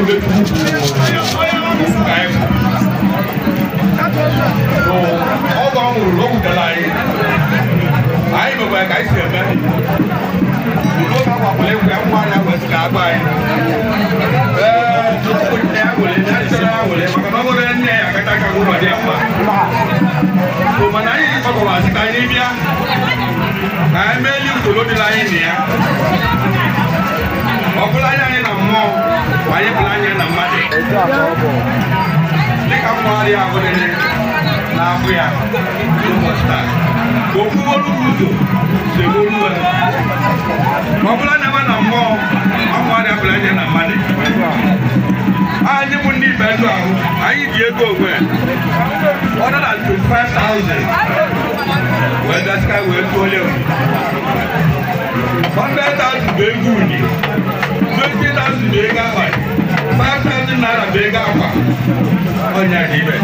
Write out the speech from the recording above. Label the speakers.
Speaker 1: be ka anyị ọgọ nwụrụ n'okwutela anyị anyị mekwara ka anyị si eme udo ka akwakwala egwu ya nwa anya kwesịrị ka agba anyị ee ya nwere ya chere ya nwere maka na ọ bụrụ nne ya akacha aka ụlọ dị ya mma so mana anyị gbakọwasị ka anyị bịa ka anyị meeli usoro dịla anyị na ya ọ bụla anya anyị na mmụọ ma anyị bụla anya na mmadụ dịka mmụgharị ahụ dị na-abụ ya n'ụbọchị taa ka okwu olu ụzọ segolu ya ma ọ bụla anya na mmụọ ma mmụgharị abụla anya na mmadụ anyị bụ ndị ibe ndụ ahụ anyị ji ego onwe 125,000 wee dasịka wee tụọ 100,000 bụ ego unyi 20,000 bụ ego abalị 5,000 naira bụ ego akwa onye dị ibe.